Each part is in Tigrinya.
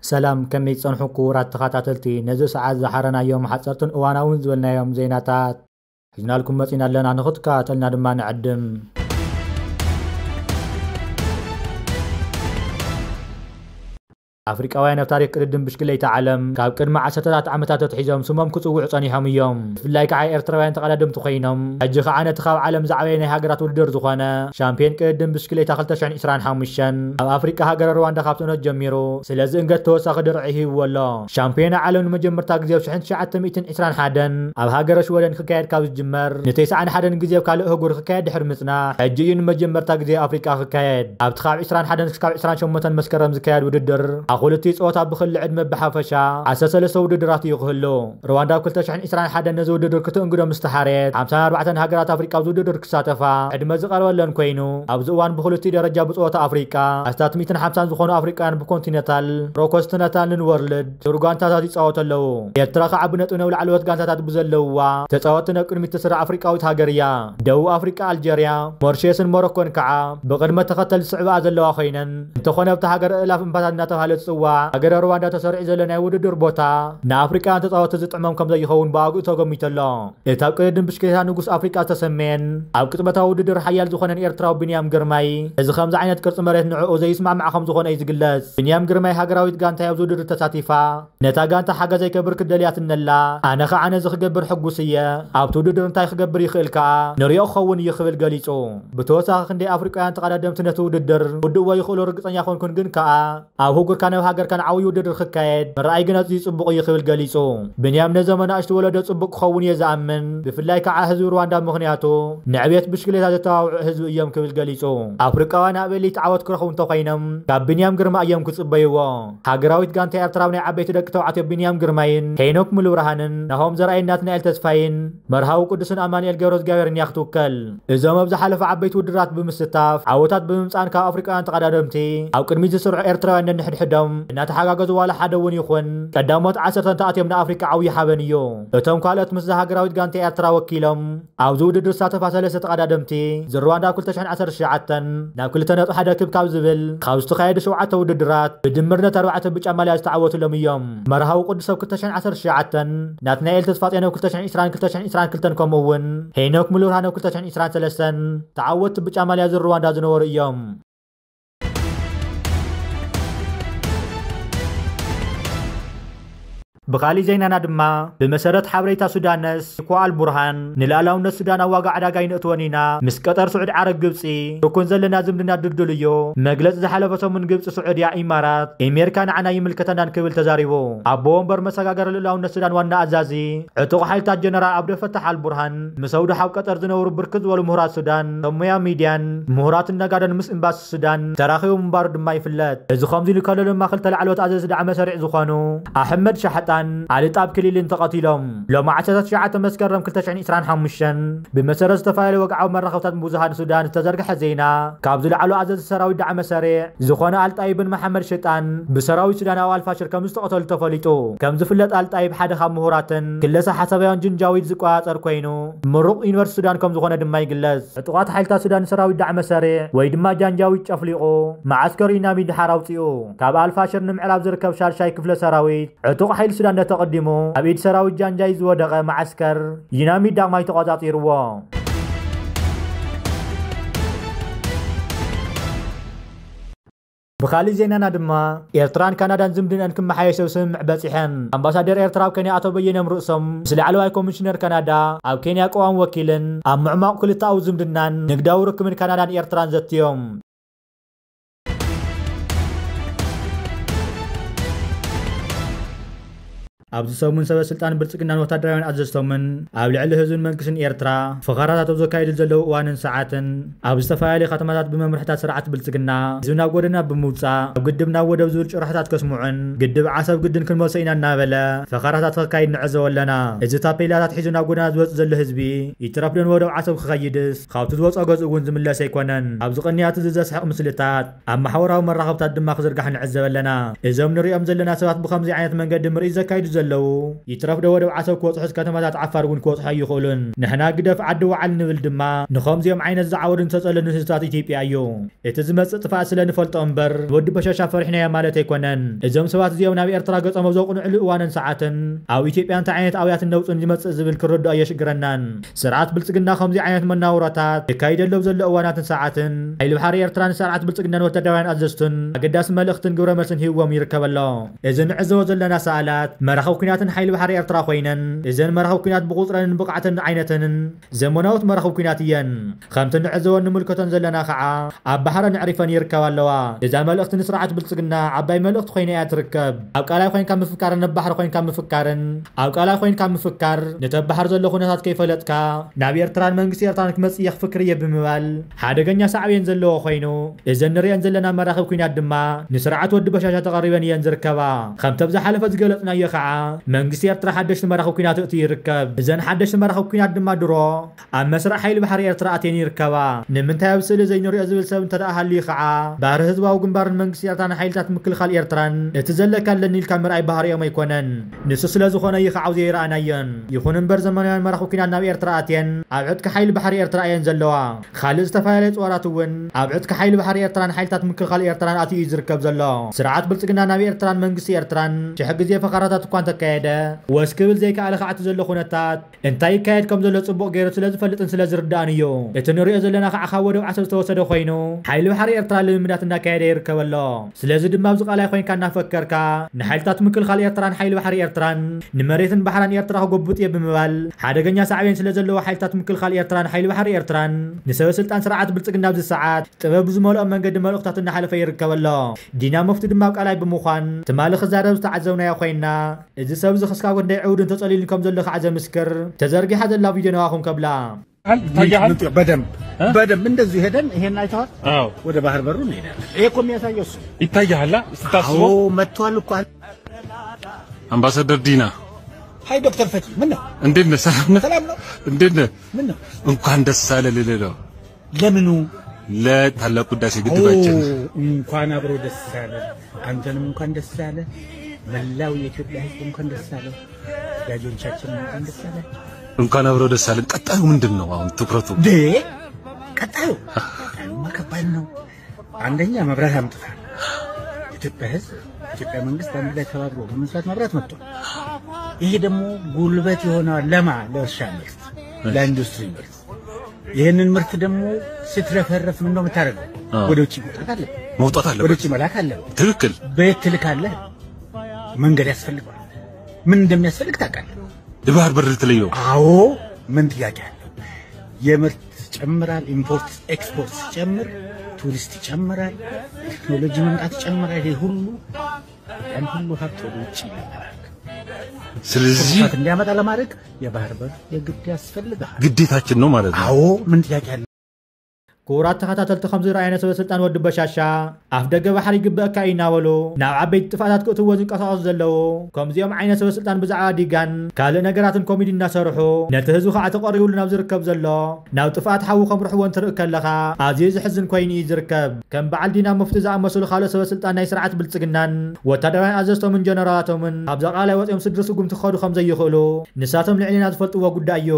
ሰላም፣ ከመይ ጸንሑ ክቡራት ተኸታተልቲ? ነዚ ሰዓት ዝሓረናዮም ሓጸርትን እዋናውን ዝበልናዮም ዜናታት ሒዝናልኩም መጺና ኣለና፣ ንኽትከታተልና ድማ ንዕድም። ኣፍሪቃውያን ኣብ ታሪኽ ቅድድም ብሽክሌታ ዓለም ካብ ቅድሚ ዓሰርተታት ዓመታት ኣትሒዞም ስሞም ክጽውዑ ጸኒሖም እዮም። ብፍላይ ከዓ ኤርትራውያን ተቐዳደምቲ ኮይኖም፣ ሕጂ ከዓ ነቲ ካብ ዓለም ዝዓበየ ናይ ሃገራት ውድድር ዝኾነ ሻምፒዮን ቅድድም ብሽክሌታ ክልተ ሽሕን ዕስራን ሓሙሽተን ኣብ ኣፍሪቃ ሃገረ ሩዋንዳ ካብ ትእኖት ጀሚሩ፣ ስለዚ እንገት ተወሳኺ ድርዒ ሂብዎ ኣሎ። ሻምፒዮና ዓለም ንመጀመርታ ግዜ ኣብ ሽሕን ትሽዓተ ሚእትን ዕስራን ሓደን ኣብ ሃገረ ሽወደን ክካየድ ካብ ዝጅመር፣ ንተስዓን ሓደን ግዜ ኣብ ካልእ ኣህጉር ክካየድ ድሕሪ ምጽናሕ፣ ሕጂ እዩ ንመጀመርታ ግዜ ኣፍሪቃ ክካየድ። ኣብቲ ካብ ዕስራን ሓደን ክሳብ ዕስራን ሸሞንተን መስከረም ዝካየድ ውድድር፣ ኣብ ክልቲኡ ጸወታ ብክሊ ዕድመ ብሓፈሻ ዓሰርተ ሰለስተ ውድድራት እዩ ክህሉ። ሩዋንዳ ኣብ ክልተ ሽሕን ዕስራን ሓደን ነዚ ውድድር ክትእንግዶ ምስ ተሓርየት፣ ሓምሳን ኣርባዕተን ሃገራት ኣፍሪቃ ኣብዚ ውድድር ክሳተፋ ዕድመ ዝቐረበለን ኮይኑ፣ ኣብዚ እዋን ብክልቲኡ ደረጃ ብጸወታ ኣፍሪቃ ኣስታት ሚእትን ሓምሳን ዝኾኑ ኣፍሪቃውያን ብኮንቲነንታል፣ ፕሮኮንቲነንታልን ወርልድ ቱር ጋንታታት ይጻወቱ ኣለዉ። ኤርትራ ከዓ ብነጥቢ ናብ ላዕለዎት ጋንታታት ብዘለውዋ ተጻወትቲ ናብ ቅድሚት ትስራዕ ኣፍሪቃዊት ሃገር እያ። ደቡብ ኣፍሪቃ፣ ኣልጀርያ፣ ሞሪሸስን ሞሮኮን ከዓ ብቅድመ ተኸተል ዝስዕብኣ ዘለዋ ኮይነን፣ እንተኾነ ኣብታ ሃገር እላፍ እምባታት እናተባህለ ዝጽዋዕ ሃገረ ሩዋንዳ ተሰሪዑ ዘሎ ናይ ውድድር ቦታ ንኣፍሪቃውያን ተጻወትቲ ዝጥዕሞም ከም ዘይኸውን ብኣግኡ ተገሚቱ ኣሎ። እቲ ኣብ ቅድድም ብሽክሌታ ንጉስ ኣፍሪቃ ዝተሰመየን ኣብ ቅጽበታዊ ውድድር ሓያል ዝኾነን ኤርትራዊ ቢንያም ግርማይ፣ እዚ ከምዚ ዓይነት ቅርጺ መሬት ንዕኡ ዘይስማዕማዕ ከም ዝኾነ እዩ ዝግለጽ። ቢንያም ግርማይ ሃገራዊት ጋንታይ ኣብዚ ውድድር ተሳቲፋ፣ ነታ ጋንታ ሓገዘይ ከብርክ ደልያትኒ ኣላ፣ ኣነ ኸዓ ነዚ ክገብር ሕጉስ እየ። ኣብቲ ውድድር እንታይ ክገብር ይኽእል ከኣ ንሪኦ ክኸውን እዩ ክብል ገሊጹ። ብተወሳኺ ክንደይ ኣፍሪቃውያን ተቐዳደምቲ ነቲ ውድድር ክውድእዎ ይኽእሉ ርግጸኛ ኮንኩን፣ ግን ከኣ ኣብ ህጉርካ ናብ ሃገርካን ዓብዪ ውድድር ክካየድ ምርኣይ ግን ኣዝዩ ጽቡቕ እዩ ክብል ገሊጹ። ብንያም ነዞም ኣናእሽቱ ወለዶ ጽቡቕ ክኸውን እየ ዝኣምን፣ ብፍላይ ከዓ ህዝቢ ሩዋንዳ፣ ምኽንያቱ ንዕብየት ብሽክሌታ ዘተባብዑ ህዝቢ እዮም ክብል ገሊጹ። ኣፍሪቃውያን ኣብ ኤሊት ዓወት ክረኽቡ እንተኾይኖም ካብ ብንያም ግርማ እዮም ክጽበይዎ። ሃገራዊት ጋንታ ኤርትራ ኣብ ናይ ዓበይቲ ደቂ ተባዕትዮ ብንያም ግርማይን ሄኖክ ሙሉብርሃንን ናሆም ዘርኣይን ናትናኤል ተስፋይን መርሃዊ ቅዱስን ኣማኑኤል ገብረዝጋብሔርን እያ ክትውከል። እዞም ኣብ ዝሓለፈ ዓበይቲ ውድድራት ብምስታፍ ዓወታት ብምምጻእን ካብ ኣፍሪቃውያን ተቐዳደምቲ ኣብ ቅድሚት ዝስርዑ ኤርትራውያን ነንሕድሕዶም እናተሓጋገዙ ዋላ ሓደ እውን ይኹን ቀዳሞት ዓሰርተ እንተኣትዮም ንኣፍሪቃ ዓብዪ ሓበን እዩ። እቶም ካልኦት ምስዛ ሃገራዊት ጋንታ ኤርትራ ወኪሎም ኣብዚ ውድድር ዝሳተፋ ሰለስተ ተቐዳደምቲ፣ እዚ ሩዋንዳ ኣብ ክልተ ሽሕን ዓሰርተ ትሽዓተን ናብ ክልተ ነጥቢ ሓደ ክብ ካብ ዝብል ካብ ዝተኻየዱ ሸውዓተ ውድድራት ብድምርነት ኣርባዕተ ብጫ ማልያ ዝተዓወቱሎም እዮም። መርሃዊ ቅዱስ ኣብ ክልተ ሽሕን ዓሰርተ ትሽዓተን፣ ናትናኤል ተስፋጽዮን ኣብ ክልተ ሽሕን ዕስራን ክልተ ሽሕን ዕስራን ክልተን፣ ከምኡ እውን ሄኖክ ሙሉብርሃን ኣብ ክልተ ሽሕን ዕስራን ሰለስተን ተዓወትቲ ብጫ ማልያ ዙር ሩዋንዳ ዝነበሩ እዮም። ብኻሊእ ዜናና ድማ፣ ብመሰረት ሓበሬታ ሱዳነስ፣ ኢኮ ኣልቡርሃን፣ ንልኣላውነት ሱዳን ኣብ ዋጋ ዕዳጋ ኣይነእትዎን ኢና፣ ምስ ቀጠር፣ ስዑዲ ዓረብ፣ ግብጺ ርኩን ዘለና ዝምድና ድልዱል እዩ። መግለጺ ዝሓለፈ ሰሙን ግብጺ፣ ስዑድያ፣ ኢማራት፣ ኤሜሪካ ንዓና ይምልከተናን ክብል ተዛሪቡ። ኣቦ ወንበር መሰጋገሪ ልኡላውነት ሱዳን ዋና ኣዛዚ ዕጡቕ ሓይልታት ጀነራል ዓብደልፈታሕ ኣልቡርሃን ምስ ኣውድሓ ኣብ ቀጠር ዝነብሩ ብርክት ዝበሉ ምሁራት ሱዳን፣ ሰብ ሞያ ሚድያን ምሁራትን ነጋዶን ምስ ኤምባሲ ሱዳን ተራኺቡ ምንባሩ ድማ ይፍለጥ። እዚ ከምዚ ኢሉ ከሎ ድማ ክልተ ላዕለዎት ኣዘዝቲ ዳዕመ ሰሪዕ ዝኾኑ ኣሕመድ ሻሕጣን ኣሊ ጣብ ክሊልን ተቐቲሎም። ሎሚ ዓሰርተ ትሽዓተ መስከረም ክልተ ሽሕን ዕስራን ሓሙሽተን ብመሰረት ዝተፈላለዩ ወግዓዊ መራኸብታት ብዙሃን ሱዳን ዝተዘርግሐ ዜና፣ ካብ ዝለዓሉ ኣዘዝቲ ሰራዊት ዳዕመ ሰሪዕ ዝኾነ ኣልጣይብን መሓመድ ሸጣን ብሰራዊት ሱዳን ኣብ ኣልፋሽር ከም ዝተቐተሉ ተፈሊጡ። ከም ዝፍለጥ ኣልጣይብ ሓደ ካብ ምሁራትን ክለሳ ሓሳባውያን ጅንጃዊድ ዝቆጻጸር ኮይኑ፣ ምሩቕ ዩኒቨርሲቲ ሱዳን ከም ዝኾነ ድማ ይግለጽ። ዕጡቓት ሓይልታት ሱዳን ሰራዊት ዳዕመ ሰሪዕ ወይ ድማ ጃንጃዊድ ጨፍሊቑ መዓስከር ዩናሚ ድሓር ኣውጺኡ። ካብ ኣልፋሽር ንምዕራብ ዝርከብ ሻድሻይ ክፍለ ሰራዊት ዕጡቕ ሓይሊ ሱዳን ነተቐዲሙ ኣብ ኢድ ሰራዊት ጃንጃይ ዝወደቐ መዓስከር ዩናሚ ዳግማይ ተቖጻጺርዎ። ብኻሊእ ዜናና ድማ፣ ኤርትራን ካናዳን ዝምድነን ክመሓየሽ ኣብ ስምምዕ በጺሐን። ኣምባሳደር ኤርትራ ኣብ ኬንያ ኣቶ በየነ ርእሶም ምስ ላዕለዋይ ኮሚሽነር ካናዳ ኣብ ኬንያ ቀዋሚ ወኪልን ኣብ ምዕማቕ ክልተኣዊ ዝምድናን ንግዳዊ ርክብን ካናዳን ኤርትራን ዘትዮም። ኣብዚ ሰሙን ሰበ ስልጣን ብልጽግናን ወታደራውያን ኣዘዝቶምን ኣብ ልዕሊ ህዝብን መንግስትን ኤርትራ ፈኸራታት ኣብ ዘካይዱ ዘለዉ እዋንን ሰዓትን፣ ኣብ ዝተፈላለዩ ከተማታት ብመምርሕታት ስርዓት ብልጽግና ህዝቢ ናብ ጎደና ብምውጻእ፣ ኣብ ግድብ ናብ ወደብ ዝብል ጭርሖታት ከስምዑን፣ ግድብ ዓሰብ ግድን ክንመልሶ ኢና እናበለ ፈኸራታት ከካይድ ንዕዘቦ ኣለና። እዚ ታፔላታት ሒዙ ናብ ጎደና ዝወጽእ ዘሎ ህዝቢ፣ ይትረፍ ዶ ንወደብ ዓሰብ ክኸይድስ፣ ካብቲ ዝወጾ ገዝኡ እውን ዝምለስ ኣይኮነን። ኣብዚ ቅንያት እዚ ዘስሕቕ ምስልታት ኣብ ማሕበራዊ መራኸብታት ድማ ክዝርጋሕ ንዕዘብ ኣለና። እዞም ንሪኦም ዘለና ሰባት ብኸምዚ ዓይነት መንገዲ ምርኢት ዘካይዱ ዘለዉ፣ ይትረፍ ዶ ወደብ ዓሰብ ክበጽሑስ ከተማታት ዓፋር እውን ክበጽሑ ኣይኽእሉን። ንሕና ግደፍ ዓዲ ወዓል ንብል ድማ ንኸምዚኦም ዓይነት ዝዓወዱን ዝተጸለሉን ህዝብታት ኢትዮጵያ እዩ። እቲ ዝመጽእ ጥፍኣት ስለ ንፈልጦ እምበር፣ ንወዲ በሻሻ ፈሪሕናዮ ማለት ኣይኮነን። እዞም ሰባት እዚኦም ናብ ኤርትራ ገጾም ኣብ ዘቕንዕሉ እዋንን ሰዓትን፣ ኣብ ኢትዮጵያ እንታይ ዓይነት ኣውያትን ነውጽን ይመጽእ ዝብል ክርድኦ የሽግረናን። ስርዓት ብልጽግና ከምዚ ዓይነት መናውሮታት የካይደሎም ዘሎ እዋናትን ሰዓትን፣ ሓይሊ ባሕሪ ኤርትራን ስርዓት ብልጽግናን ወታደራውያን ኣዘዝቱን ኣገዳሲ መልእኽትን ግብረ መልስን ሂብዎም ይርከብ ኣሎ። እዚ ንዕዘቦ ዘለና ሰኣላት መራኸብ ኲናትን ሓይሊ ባሕሪ ኤርትራ ኮይነን፣ እዘን መራኸብ ኲናት ብቑጽረንን ብቕዓተን ዓይነተንን ዘመናዎት መራኸብ ኲናት እየን። ከምቲ ንዕዘቦን ንምልከቶን ዘለና ኸዓ፣ ኣብ ባሕረን ኣዕሪፈን ይርከባ ኣለዋ። እዛ መልእኽቲ ንስርዓት ብልጽግና ዓባይ መልእኽቲ ኮይና እያ ትርከብ። ኣብ ቃላይ ኮይንካ ምፍካርን ኣብ ባሕሪ ኮይንካ ምፍካርን፣ ኣብ ቃላይ ኮይንካ ምፍካር፣ ነቲ ኣብ ባሕሪ ዘሎ ኩነታት ከይፈለጥካ፣ ናብ ኤርትራን መንግስቲ ኤርትራን ክመጽእ እየ ክፍክር እየ ብምባል፣ ሓደገኛ ሳዕቤን ዘለዎ ኮይኑ፣ እዘን ንሪአን ዘለና መራኽብ ኲናት ድማ ንስርዓት ወዲ በሻሻ ተቐሪበን እየን ዝርከባ። ከምቲ ኣብ ዝሓለፈ ዝገለጽናዮ ኸዓ፣ መንግስቲ ኤርትራ ሓደሽቲ መራኽብ ኲናት እእትዩ ይርከብ። እዘን ሓደሽቲ መራኽብ ኲናት ድማ ድሮ ኣብ መስርዕ ሓይሊ ባሕሪ ኤርትራ ኣትየን ይርከባ። ንምንታይ ኣብ ስእሊ ዘይንሪኦ ዝብል ሰብ እንተ ደኣ ሃልዩ ኸዓ፣ ባህሪ ህዝባዊ ግንባርን መንግስቲ ኤርትራን ሓይልታት ምክልኻል ኤርትራን እቲ ዘለካ ኣለኒ ኢልካ ምርኣይ ባህሪኦም ኣይኮነን። ንሱ ስለ ዝኾነ እዩ ኸዓ ዘይረኣናዮን። ይኹን እምበር ዘመናውያን መራኽብ ኲናት ናብ ኤርትራ ኣትየን ኣብ ዕጥቂ ሓይሊ ባሕሪ ኤርትራ እየን ዘለዋ። ካልእ ዝተፈላለየ ጸዋራት እውን ኣብ ዕጥቂ ሓይሊ ባሕሪ ኤርትራን ሓይልታት ምክልኻል ኤርትራን ኣትዩ እዩ ዝርከብ ዘሎ። ስርዓት ብልጽግና ናብ ኤርትራን መንግስቲ ኤርትራን ሽሕ ግዜ ፈኸራታት እኳ እንተካየደ፣ ወስ ክብል ዘይከኣለ ኸዓ እቲ ዘሎ ኩነታት እንታይ ይካየድ ከም ዘሎ ጽቡቕ ገይሩ ስለ ዝፈልጥን ስለ ዝርዳእን እዩ። እቲ ንሪኦ ዘለና ኸዓ ካብ ወደብ ዓሰብ ዝተወሰደ ኮይኑ፣ ሓይሊ ባሕሪ ኤርትራ ልምምዳት እናካየደ ይርከብ ኣሎ። ስለዚ ድማ ኣብዚ ቃላይ ኮይንካ እናፈከርካ፣ ንሓይልታት ምክልኻል ኤርትራን ሓይሊ ባሕሪ ኤርትራን ንመሬትን ባሕራን ኤርትራ ክጎብጥ እየ ብምባል፣ ሓደገኛ ሳዕቤን ስለ ዘለዎ ሓይልታት ምክልኻል ኤርትራን ሓይሊ ባሕሪ ኤርትራን ንሰበ ስልጣን ስርዓት ብልጽግና ኣብዚ ሰዓት ጥበብ ብዝመልኦ መንገዲ መልእኽታት እናሓለፈ ይርከብ ኣሎ። ዲና መፍቱ ድማ ኣብ ቃላይ ብምዃን ትማሊ ክዛረብ ዝተዓዘብናዮ ኮይና፣ እዚ ሰብ እዚ ክስካብ ክንደይ ዕውድን ተጸሊሉን ከም ዘሎ ከዓ ዘምስክር ተዘርጊሓ ዘላ ቪድዮ ነዋኹም ከብላ። ይታያል። በደንብ በደንብ እንደዚህ ሄደን ይሄን አይተዋል። ወደ ባህር በሩ እንሄዳለን። ይሄ እኮ የሚያሳየው እሱ ይታያል። ስታስቦ መጥቷል እኮ። አምባሳደር ዲና ሀይ ዶክተር ፈቲ ምን ነው? እንዴት ነህ? ሰላም ነህ? ሰላም ነው። እንዴት ነህ? ምን ነው? እንኳን ደስ አለ ልልህ ነው። ለምኑ? ለታላቁ ህዳሴ ግድባችን። እንኳን አብሮ ደስ አለ። አንተንም እንኳን ደስ አለ። መላው የኢትዮጵያ ህዝብ እንኳን ደስ አለ። ወዳጆቻችን እንኳን ደስ አለ። እንኳን አብሮ ደስ አለን። ቀጣዩ ምንድን ነው አሁን ትኩረቱ? ደ ቀጣዩ ቀጣዩማ ከባድ ነው። አንደኛ መብራት አምጥታል። ኢትዮጵያ ህዝብ፣ ኢትዮጵያ መንግስት አንድ ላይ ተባብሮ በመስራት መብራት መጥቷል። ይሄ ደግሞ ጉልበት የሆነ ለማ ለእርሻ ምርት፣ ለኢንዱስትሪ ምርት። ይህንን ምርት ደግሞ ስትረፈረፍ ምን ነው የምታደርገው? ወደ ውጭ መውጣት አለ መውጣት አለ ወደ ውጭ መላክ አለ። ትክክል። ቤት ትልካለህ። መንገድ ያስፈልገዋል። ምን እንደሚያስፈልግ ታውቃለህ? የባህር በር ልትለየው። አዎ ምን ጥያቄ አለ? የምርት ይጨምራል። ኢምፖርት ኤክስፖርት ሲጨምር ቱሪስት ይጨምራል። ቴክኖሎጂ መምጣት ይጨምራል። ይሄ ሁሉ ያን ሁሉ ሀብት ወደ ውጭ ይላካል። ስለዚህ እንዲያመጣ ለማድረግ የባህር በር የግድ ያስፈልጋል። ግዴታችን ነው ማለት ነው። አዎ ምን ጥያቄ አለ? ክቡራት ተኸታተልቲ፣ ከምዚ ረኣይና ሰበ ስልጣን ወዲ በሻሻ ኣፍ ደገ ባሕሪ ይግበአካ እዩ እናበሉ ናብ ዓበይቲ ጥፍኣታት ክእትዎ ዝንቀሳቐሱ ዘለዉ፣ ከምዚኦም ዓይነት ሰበ ስልጣን ብዛዕባ ዲጋን ካልእ ነገራትን ኮሜዲ እናሰርሑ ነቲ ህዝቢ ከዓ ተቐሪቡሉ ናብ ዝርከብ ዘሎ ናብ ጥፍኣት ሓዊ ከምርሕዎ እንትርኢ ከለኻ ኣዝዩ ዘሕዝን ኮይኑ እዩ ዝርከብ። ከም በዓል ዲና ሙፍቲ ዝኣመሰሉ ካልኦት ሰበ ስልጣን ናይ ስርዓት ብልጽግናን ወታደራውያን ኣዘዝቶምን ጀነራላቶምን ኣብዛ ቃላይ ወፂኦም ስድሪ ስጉምቲ ክኸዱ ከም ዘይኽእሉ ንሳቶም ልዕሊና ዝፈልጥዎ ጉዳይ እዩ።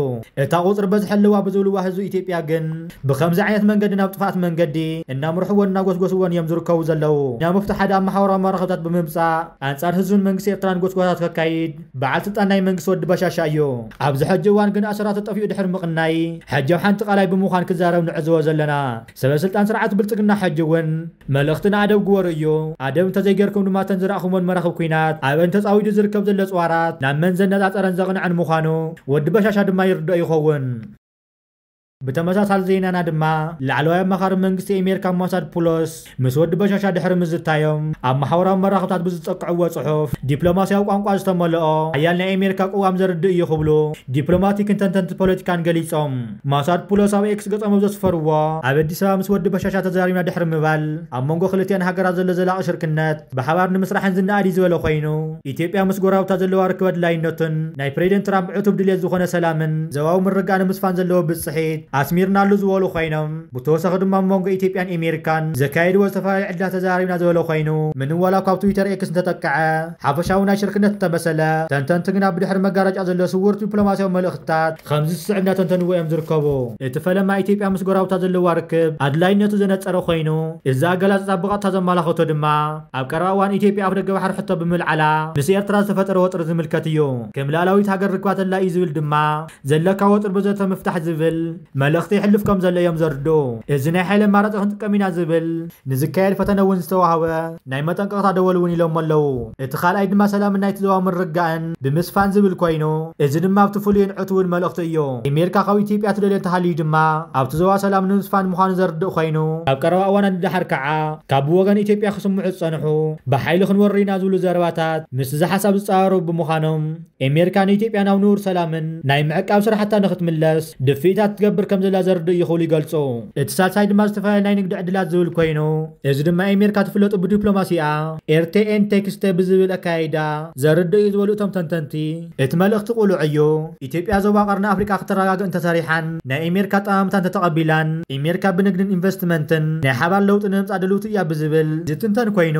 እታ ቁፅሪ በዝሒ ኣለዋ ብዝብልዋ ህዝቢ ኢትዮጵያ ግን ብኸምዚ ዓይነት መንገዲ ናብ ጥፍኣት መንገዲ እናምርሕዎን እናጎስጎስዎን እዮም ዝርከቡ ዘለዉ። ዲና ሙፍቲ ሓደ ኣብ ማሕበራዊ መራኸብታት ብምምፃእ ኣንፃር ህዝብን መንግስቲ ኤርትራን ጎስጓሳት ከካይድ በዓል ስልጣን ናይ መንግስቲ ወዲ በሻሻ እዩ። ኣብዚ ሕጂ እዋን ግን ኣሰራት ተጠፊኡ ድሕሪ ምቕናይ ሕጂ ኣብ ሓንቲ ቃላይ ብምዃን ክዛረብ ንዕዘቦ ዘለና። ሰበ ስልጣን ስርዓት ብልጽግና ሕጂ እውን መልእኽቲ ንኣደብ ግበሩ እዩ። ኣደብ እንተዘይገርኩም ድማ እተን ዝረኣኹሞን መራኽብ ኲናት ኣብአን ተጻዊዱ ዝርከብ ዘሎ ጽዋራት ናብ መን ዘነጻጸረን ዘቕንዐን ምዃኑ ወዲ በሻሻ ድማ ይርድኦ ይኸውን። ብተመሳሳሊ ዜናና ድማ ላዕለዋይ ኣማኻሪ መንግስቲ ኣሜሪካ ሞሳድ ፑሎስ ምስ ወዲ በሻሻ ድሕሪ ምዝታዮም ኣብ ማሕበራዊ መራኽብታት ብዝጠቅዕዎ ጽሑፍ ዲፕሎማስያዊ ቋንቋ ዝተመልኦ ሓያል ናይ ኣሜሪካ ቅዋም ዘርድእ እዩ ክብሉ ዲፕሎማቲክን ተንተንቲ ፖለቲካን ገሊጾም። ሞሳድ ፑሎስ ኣብ ኤክስ ገጾም ኣብ ዘስፈርዎ ኣብ ኣዲስ ኣበባ ምስ ወዲ በሻሻ ተዘራሪብና ድሕሪ ምባል ኣብ መንጎ ክልቲኣን ሃገራት ዘሎ ዘላቒ ሽርክነት ብሓባር ንምስራሕን ዝነኣድ እዩ ዝበለ ኮይኑ ኢትዮጵያ ምስ ጎረባብታ ዘለዋ ርክብ ኣድላይነቱን ናይ ፕሬዚደንት ትራምፕ ዕቱብ ድልየት ዝኾነ ሰላምን ዞባዊ ምርግጋእ ንምስፋን ዘለዎ ብፅሒት ኣስሚርናሉ ዝበሉ ኮይኖም፣ ብተወሳኺ ድማ ኣብ መንጎ ኢትዮጵያን ኣሜሪካን ዘካየድዎ ዝተፈላለዩ ዕድላት ተዘራሪብና ዝበለ ኮይኑ፣ ምንም ዋላ ካብ ትዊተር ኤክስ እንተጠቅዐ ሓፈሻዊ ናይ ሽርክነት እንተመሰለ፣ ተንተንቲ ግና ብድሕሪ መጋረጃ ዘሎ ስውር ዲፕሎማሲያዊ መልእኽትታት ከምዚ ዝስዕብ እናተንተንዎ እዮም ዝርከቡ። እቲ ፈለማ ኢትዮጵያ ምስ ጎረባብታ ዘለዋ ርክብ ኣድላይነቱ ዘነጸረ ኮይኑ፣ እዚ ኣገላልጻ ብቐጥታ ዘመላኸቶ ድማ ኣብ ቀረባ እዋን ኢትዮጵያ ኣፍ ደገ ባሕሪ ሕቶ ብምልዓላ ምስ ኤርትራ ዝተፈጠረ ወጥሪ ዝምልከት እዩ። ከም ልኣላዊት ሃገር ርክባት ኣድላዪ እዩ ዝብል ድማ ዘለካ ወጥሪ ብዘተ ምፍታሕ ዝብል መልእኽቲ ይሕልፍ ከም ዘሎ እዮም ዘርድኡ። እዚ ናይ ሓይሊ ኣማራጺ ክንጥቀም ኢና ዝብል ንዝካየድ ፈተነ እውን ዝተዋህበ ናይ መጠንቀቕታ ደወል እውን ኢሎም ኣለዉ። እቲ ካልኣይ ድማ ሰላምን ናይቲ ዞባ ምርግጋእን ብምስፋን ዝብል ኮይኑ፣ እዚ ድማ ኣብቲ ፍሉይን ዕቱብን መልእኽቲ እዩ። ኣሜሪካ ካብ ኢትዮጵያ ትደልዮ እንተሃልዩ ድማ ኣብቲ ዞባ ሰላም ንምስፋን ምዃኑ ዘርድእ ኮይኑ፣ ኣብ ቀረባ እዋናት ንደሓር ከዓ ካብ ወገን ኢትዮጵያ ክስምዑ ዝጸንሑ ብሓይሊ ክንወርር ኢና ዝብሉ ዘረባታት ምስዚ ሓሳብ ዝጻረሩ ብምዃኖም፣ ኣሜሪካ ንኢትዮጵያ ናብ ንቡር ሰላምን ናይ ምዕቃብ ስራሕታ ንክትምለስ ድፍኢታት ትገብር ከም ዘላ ዘርድእ እዩ ክብሉ ይገልጹ። እቲ ሳልሳይ ድማ ዝተፈላለዩ ናይ ንግዲ ዕድላት ዝብል ኮይኑ፣ እዚ ድማ ኣሜሪካ ትፍለጡ ብዲፕሎማሲኣ ኤርቴኤን ቴክስቴ ብዝብል ኣካያይዳ ዘርድእ እዩ ዝበሉ እቶም ተንተንቲ፣ እቲ መልእኽቲ ቁሉዕ እዩ። ኢትዮጵያ ዞባ ቀርኒ ኣፍሪቃ ክትረጋግእ እንተሰሪሓን ናይ ኣሜሪካ ጠማምታ እንተተቐቢላን፣ ኣሜሪካ ብንግድን ኢንቨስትመንትን ናይ ሓባር ለውጢ ንምምጻእ ድልውቲ እያ ብዝብል ዝትንተን ኮይኑ፣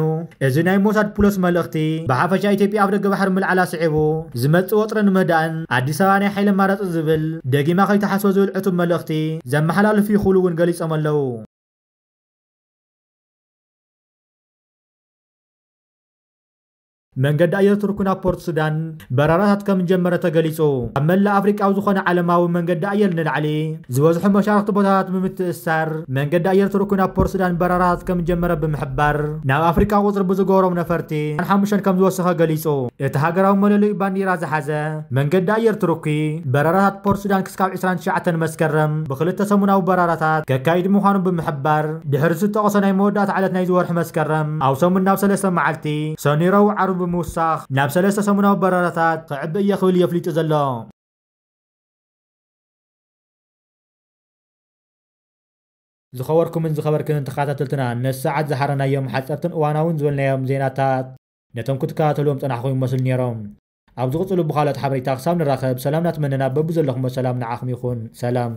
እዚ ናይ ሞሳድ ፕሎስ መልእኽቲ ብሓፈሻ ኢትዮጵያ ኣፍ ደገ ባሕሪ ምልዓላ ስዒቡ ዝመጽእ ወጥሪ ንምህዳእን ኣዲስ ኣበባ ናይ ሓይሊ ኣማራጺ ዝብል ደጊማ ከይትሓስቦ ዝብል ዕቱብ መልእኽቲ ዘመሓላልፍ እዩ ክብሉ እውን ገሊጾም ኣለዉ። መንገዲ ኣየር ቱርኪ ናብ ፖርት ሱዳን በረራታት ከም ዝጀመረ ተገሊጹ። ኣብ መላእ ኣፍሪቃ ኣብ ዝኾነ ዓለማዊ መንገዲ ኣየር ንላዕሊ ዝበዝሑ መሻርኽቲ ቦታታት ብምትእስሳር መንገዲ ኣየር ቱርኪ ናብ ፖርት ሱዳን በረራታት ከም ዝጀመረ ብምሕባር፣ ናብ ኣፍሪቃ ቁጽሪ ብዝገበሮም ነፈርቲ ሓሙሽተ ከም ዝወሰኸ ገሊጹ። እቲ ሃገራዊ መለለዩ ባንዲራ ዝሓዘ መንገዲ ኣየር ቱርኪ በረራታት ፖርት ሱዳን ክስካብ ዕስራን ትሽዓተን መስከረም ብክልተ ሰሙናዊ በረራታት ከካይድ ምዃኑ ብምሕባር፣ ድሕሪ ዝተጠቐሰ ናይ መወዳእታ ዕለት ናይዚ ወርሒ መስከረም ኣብ ሰሙን ናብ ሰለስተ መዓልቲ፣ ሰኑይ፣ ረቡዕ፣ ዓርቢ ብምውሳኽ ናብ ሰለስተ ሰሙናዊ በረራታት ክዕቢ እየ ክብል እዩ ኣፍሊጡ ዘሎ። ዝኸበርኩምን ዝኸበርክንን ተኸታተልትና፣ ነዚ ሰዓት ዝሓረናዮም ሓጸርትን እዋናውን ዝበልናዮም ዜናታት ነቶም ክትከታተልዎም ጸናሕኩም ይመስሉ ነይሮም። ኣብ ዝቕጽሉ ብኻልኦት ሓበሬታ ክሳብ ንራኸብ፣ ሰላም እናተመነና፣ በብዘለኹሞ ሰላም ንዓኹም ይኹን። ሰላም።